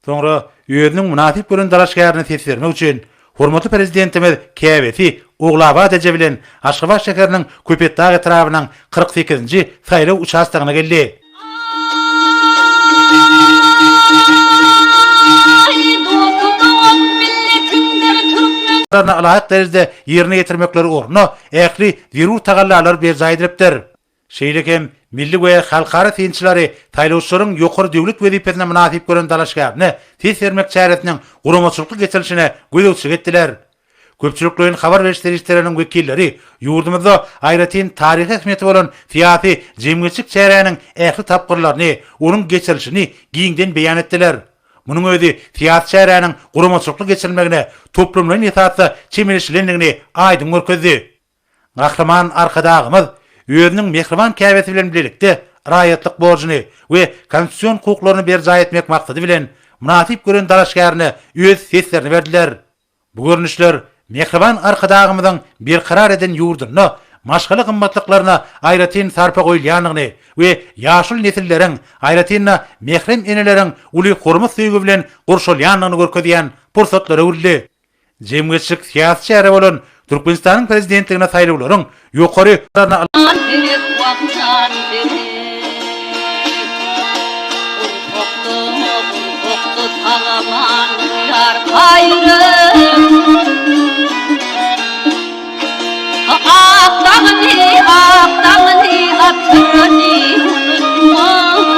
Soňra özüniň mynasyp gören dalaşgärine ses bermek üçin hormatly Prezidentimiz käbesi Ogulabat eje bilen Aşgabat şäheriniň Köpetdag etrabynyň 48-nji saýlaw uçastogyna geldi. Laýyk derejede ýerine ýetirmekleri ugrunda ähli zerur tagallalar berjaý edilipdir. Şeýle hem milli we halkara synçylary saýlawçylaryň ýokary döwlet wezipesine mynasyp gören dalaşgärine ses bermek çäresiniň guramaçylykly geçirilişine gözegçilik etdiler. Köpçülikleýin habar beriş serişdeleriniň wekilleri ýurdumyzda aýratyn taryhy ähmiýeti bolan syýasy, jemgyýetçilik çäräniň ähli tapgyrlaryny, onuň geçirilişini giňden beýan etdiler. Munuň özi syýasy çäräniň guramaçylykly geçirilmegine toplumlaýyn esasda çemeleşilendigini aýdyň görkezdi. Gahryman Arkadagymyz özüniň mähriban käbesi bilen bilelikde raýatlyk borjuny we konstitusion hukuklaryny berjaý etmek maksady bilen, mynasyp gören dalaşgärine öz seslerini berdiler. Bu görnüşler mähriban Arkadagymyzyň berkarar eden ýurdunda maşgala gymmatlyklaryna aýratyn sarpa goýulýandygyny we ýaşuly nesilleriň, aýratyn-da, mährem eneleriň uly hormat-söýgi bilen gurşalýandygyny görkezýän pursatlara öwrüldi. Jemgyýetçilik-syýasy çäre bolan Türkmenistanyň Prezidentligine saýlawlaryň ýokary. Gerek wagtdan gerek. Gursakda gursakda sag-aman ýarka ýürek. Ak daňyny, ak daňyny atdyrany unutma.